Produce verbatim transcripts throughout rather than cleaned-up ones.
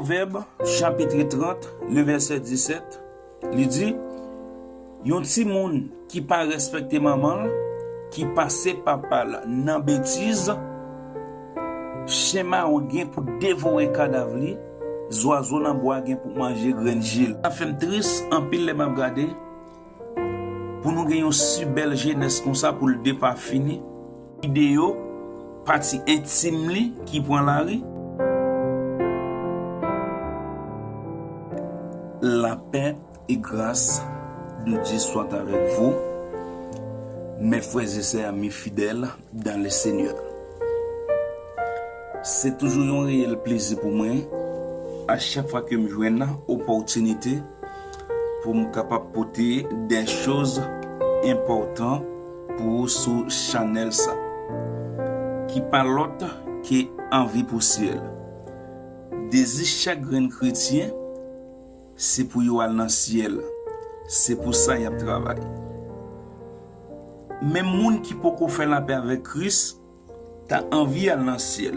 Pwovèb, chapit trant, le vèsè disèt, li di, yon timoun ki pa respekte manman l, ki pase papa l nan betiz, chen mawon gen pou devore kadav li, zwazo nan bwa gen pou manje grenn je l. Sa fè m tris anpil lè m ap gade pou nou gen yon si bèl jenès konsa pou l depafini. Videyo, pati entim li ki pran lari. La paix et grâce de Dieu soit avec vous, mes frères et sœurs, amis fidèles dans le Seigneur. Se toujou yon reyèl plezi pou mwen, a chak fwa ke m jwenn opòtinite pou m kapab pote de choz enpòtan pou ou sou chanèl sa, ki pa lòt ke anvi pou syèl. Dezi chak grenn kretyen, se pou yo al nan syèl. Se pou sa y ap travay. Men moun ki poko fè lapè avèk Kris, ta anvi al nan syèl.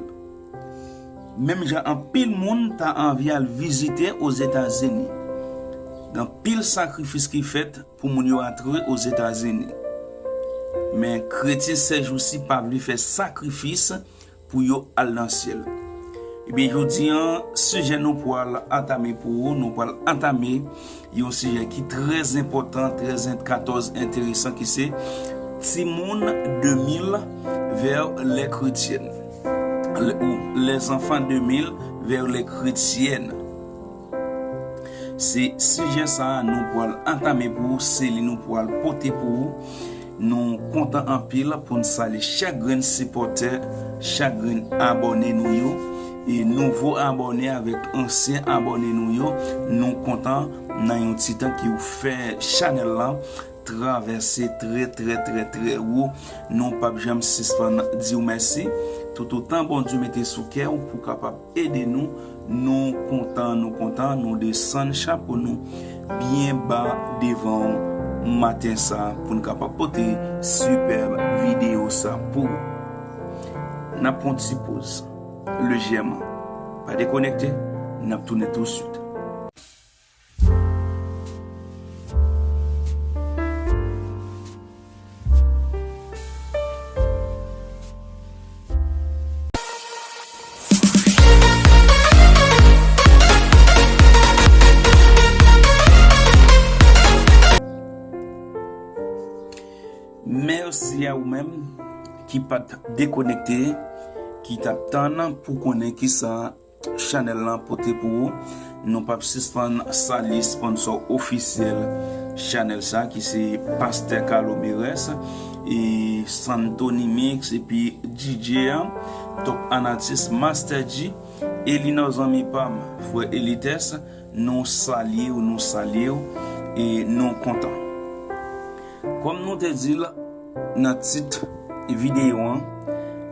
Menm jan anpil moun ta anvi al vizite Ozetazini. Gen anpil sakrifis ki fèt pou moun yo antre Ozetazini. Men kretyen sèjousi pa vle fè sakrifis pou yo al nan syèl. Ebyen, jodi an, sijè nou pral antame pou ou, nou pral antame yon sijè ki trè enpòtan, trè en-, katòz enteresan, ki se timoun de mil vers les chrétiennes. Le, ou les enfants de mille vers les chrétiennes. Se sijè sa a nou pral antame pou ou, se li nou pral pote pou ou. Nou kontan anpil pou n salye chak grenn sipòtè, chak grenn abòne nou yo. E nouvo abòne avèk ansyen abòne nou yo, nou kontan nan yon ti tan ke w fè chanèl la travèse trè, trè, trè, trè wo. Nou p ap janm sispann di w mèsi. Toutotan Bondye mete sou kè w pou w kapab ede nou, nou kontan, nou kontan, nou desann chapo nou byen ba devan w maten sa pou n kapab pote sipèb videyo sa pou ou. N ap pran yon ti poz lejèman. Pa dekonekte, n ap tounen tousuit. Mèsi a ou menm ki pa t dekonekte, ki t ap tann pou konnen kisa chanèl lan pote pou ou. Nou p ap sispann salye sponsò ofisyèl chanèl sa, ki se Pastè Carlo Mérès, e Santony Mix, epi D J a, Top Anatis, Master G, Elinor zanmi pa m, frè Elites, nou salye w, nou salye w, e nou kontan. Kòm nou te di l nan tit videyo an,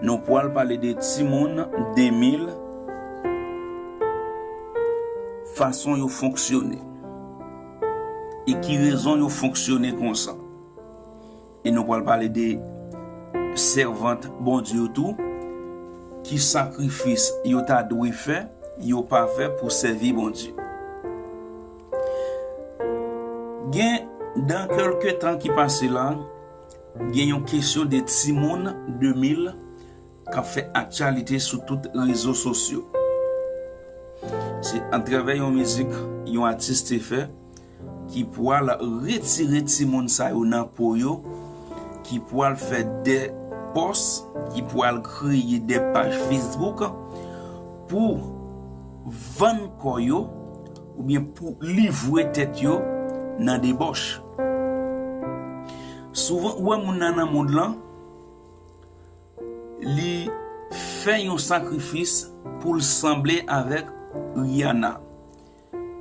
nou pral pale de timoun de mil, fason yo fonksyone, e ki rezon yo fonksyone konsa. E nou pral pale de sèvant Bondye yo tou, ki sakrifis yo ta dwe fè, yo pa fè pou sèvi Bondye. Gen, dan kèlke tan ki pase la, gen yon kesyon de timoun de mil k ap fè aktyalite sou tout rezo sosyo. Se atravè yon mizik yon atis te fè ki pral retire timoun sa yo nan po yo, ki pral fè de pòs, ki pral kreye de paj Facebook pou vann kò yo oubyen pou livre tèt yo nan debòch. Souvan, ou wè moun nan nan mond lan, li fè yon sakrifis pou l sanble avèk Rihanna.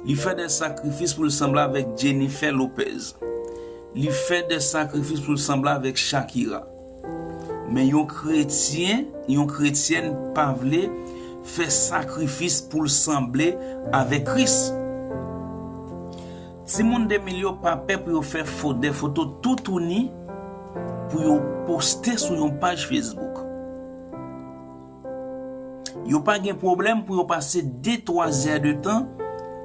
Li fè de sakrifis pou l sanble avèk Jennifer Lopez. Li fè de sakrifis pou l sanble avèk Shakira. Men yon kretyen, yon kretyèn pa vle fè sakrifis pou l sanble avèk Kris. Timoun de mil yo pa pè pou yo fè fo-, de foto toutouni pou yo poste sou yon paj Facebook. Yo pa gen pwoblèm pou yo pase de twa zè de tan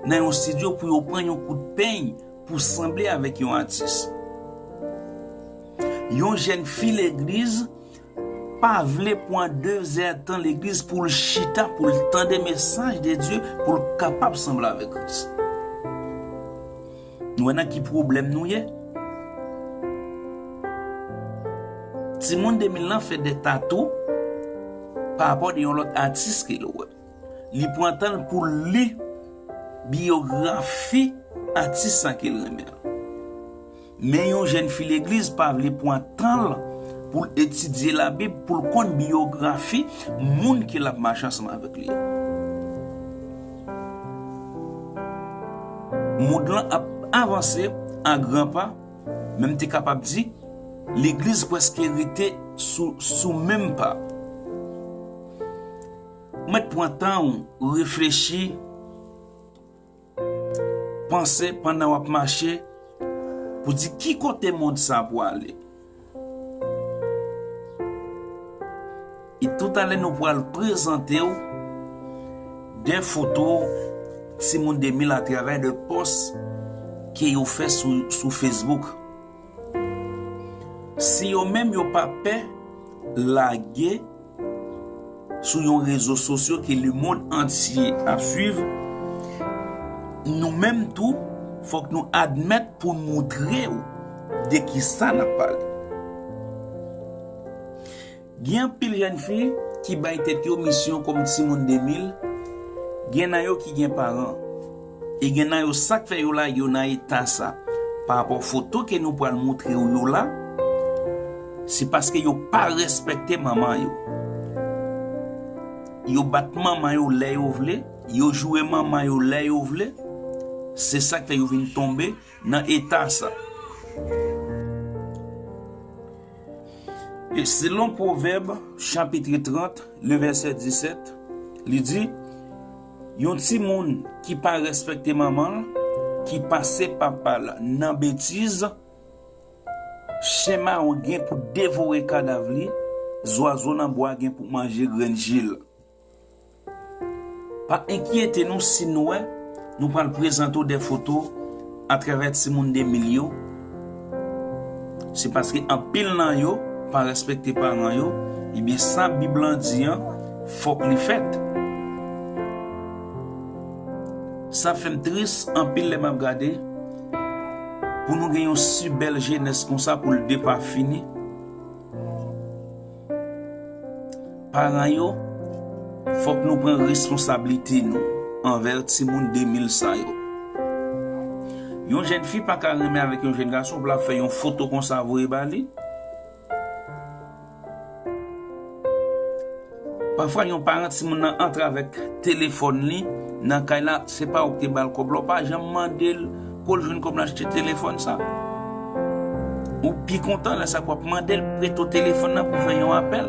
nan yon estidyo pou yo pran yon kout peny pou sanble avèk yon atis. Yon jèn fi legliz pa vle pran de zè tan legliz pou l chita, pou l tande mesaj de Dye, pou l kapab sanble avèk Kris. Nou wè nan ki pwoblèm nou ye? Timoun de mil lan fè de tatou pa rapò de yon lòt atis ke l wè. Li pran tan l pou l li biyografi atis sa ke l renmen an. Men yon jèn fi legliz pa vle pran tan l pou l etidye Labib, pou l konn biyografi moun ke l ap mache ansanm avèk li. Mond lan ap avanse a gran pa, men m te kapab di, legliz prèske rete sou, sou menm pa. Mèt pran tan w reflechi, panse pandan w ap mache, pou di ki kote mond sa pwale. E toutalè nou pral prezante w de foto timoun de mil atravè de pòs ke yo fè sou, sou Facebook. Si yo menm yo pa pè lage sou yon rezo sosyo ke lemonn antye ap swiv, nou menm tou, fòk nou admèt pou n moutre w de kisa n ap pale. Gen anpil jèn fi ki bay tèt yo misyon kòm timoun de mil, gen nan yo ki gen paran. E gen nan yo, sa k fè yo la, yo nan eta sa. Pa rapò foto ke nou pral moutre w yo la, se paske yo pa respekte manman yo. Yo bat manman yo lè yo vle, yo joure manman yo lè yo vle. Se sa k fè yo vin tonbe nan eta sa. E selon Pwovèb, chapit trant, le vèsè disèt, li di, yon timoun ki pa respekte manman l, ki pase papa l nan betiz, chen mawon gen pou devore kadav li, zwazo nan bwa gen pou manje grenn je l. Pa enkyete nou si n wè nou pral prezante w de foto atravè timoun de mil yo. Se paske anpil nan yo pa respekte paran yo, ebyen sa Bib lan di an, fòk li fèt. Sa fè m tris anpil lè m ap gade pou nou gen yon si bèl jenès konsa pou l depafini. Paran yo, fòk nou pran responsablite nou anvè timoun de mil sa yo. Yon jèn fi pa ka renmen avèk yon jèn gason pou l ap fè yon foto konsa voye ba li. Pafwa, yon paran timoun nan antre avèk telefòn li nan kay la, se pa ou ki te ba l kòb la, ou pa janm mande l ko l jwenn kòb la achte telefòn sa. Ou pi kontan lè sa k w ap mande l prete w telefòn nan pou fè yon apèl,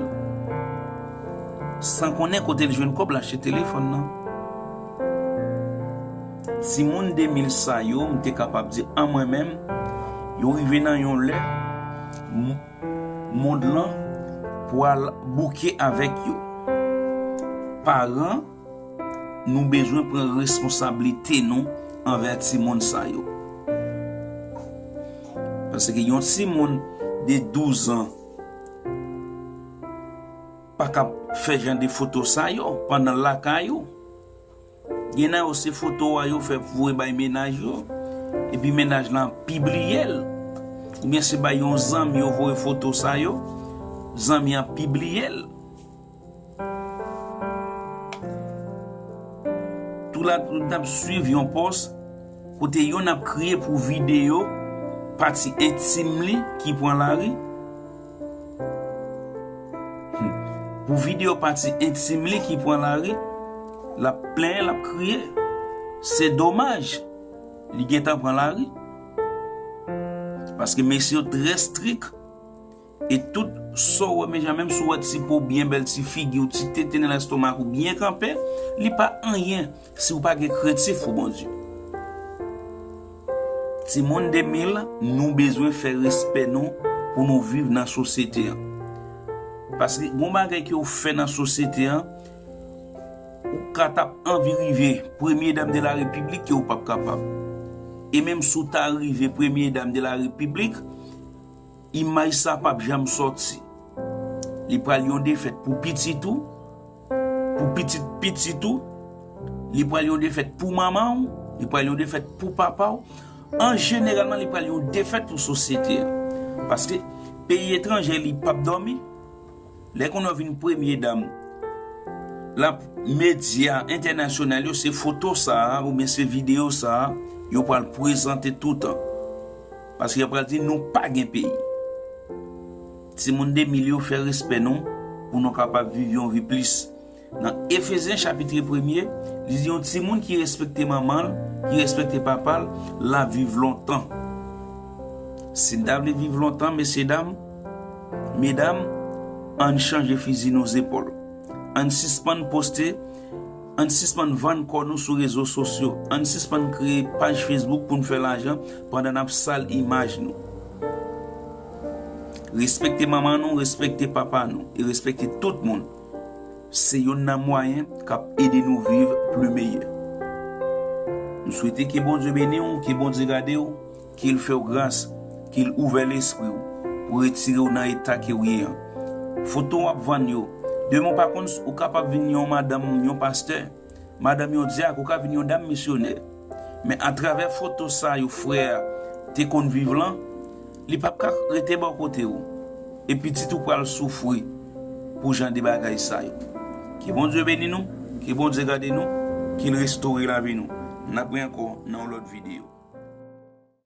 san konnen kote l jwenn kòb la achte telefòn nan. Timoun de mil sa yo, m te kapab di an mwen menm, yo rive nan yon lè, m-, mond lan pral bouke avèk yo. Paran, nou bezwen pran responsablite nou anvè timoun sa yo. Paske yon timoun de douz an pa ka fè jan de foto sa yo pandan l lakay ou. Gen nan yo se foto a yo fè voye bay mennaj yo, epi mennaj lan pibliye l. Oubyen se bay yon zanmi yo voye foto sa yo, zanmi an pibliye l. Tou la, nou t ap swiv yon pòs kote yonn ap kriye pou videyo pati entim li ki pran lari. Hmm. Pou videyo pati entim li ki pran lari, l ap plenyen, l ap kriye. Se domaj, li gentan pran lari. Paske mesye yo trè strik. E tout sa w wè, men jan menm si w wè ti po byen bèl, ti figi w, ti tete nan lestomak ou byen kanpe, li pa anyen si w pa gen krentif pou Bondye. Timoun de mil, nou bezwen fè respè nou pou nou viv nan sosyete an. Paske gon bagay ke w fè nan sosyete an, ka t ap anvi rive premye dam de la repiblik ke ou p ap kapab. E menm si w ta rive premye dam de la repiblik, imaj sa p ap janm sòti. Li pral yon defèt pou pitit ou, pou pitit pitit ou, li pral yon defèt pou manman w, li pral yon defèt pou papa w. An jeneralman, li pral yon defèt pou sosyete a. Paske peyi etranje, li p ap dòmi. Lè kounye a w vin premye dam, l ap, medya entènasyonal yo, se foto sa a oubyen se videyo sa a yo pral prezante toutan. Paske yo pral di nou pa gen peyi. Timoun de mil yo, fè respè nou pou nou kapab viv yon vi plis. Nan Efezyen chapit premye, li di yon timoun ki respekte manman l, ki respekte papa l, l ap viv lontan. Si n ta vle viv lontan, mesye dam, medam, ann chanje fizi nou zepòl. Ann sispann poste, ann sispann vann kò nou sou rezo sosyo. Ann sispann kreye paj Facebook pou n fè lajan pandan n ap sal imaj nou. Respekte manman nou, respekte papa nou, e respekte tout moun. Se youn nan mwayen k ap ede nou viv pli meyè. M swete ke Bondye beni w, ke Bondye gade w, ke l fè w gras, ke l ouvè lespri w, pou retire w nan eta ke w ye an. Foto w ap vann yo. Demen w pa konn si w kapab vin yon madanm, yon pastè, madanm yon dyak, ou ka vin yon dam misyonè. Men atravè foto sa yo frè a te konn viv lan, li p ap ka rete bò kote w. E pitit ou pral soufri pou jan de bagay sa yo. Ke Bondye beni nou, ke Bondye gade nou, ke l restore lavi nou. N ap wè ankò nan yon lòt videyo.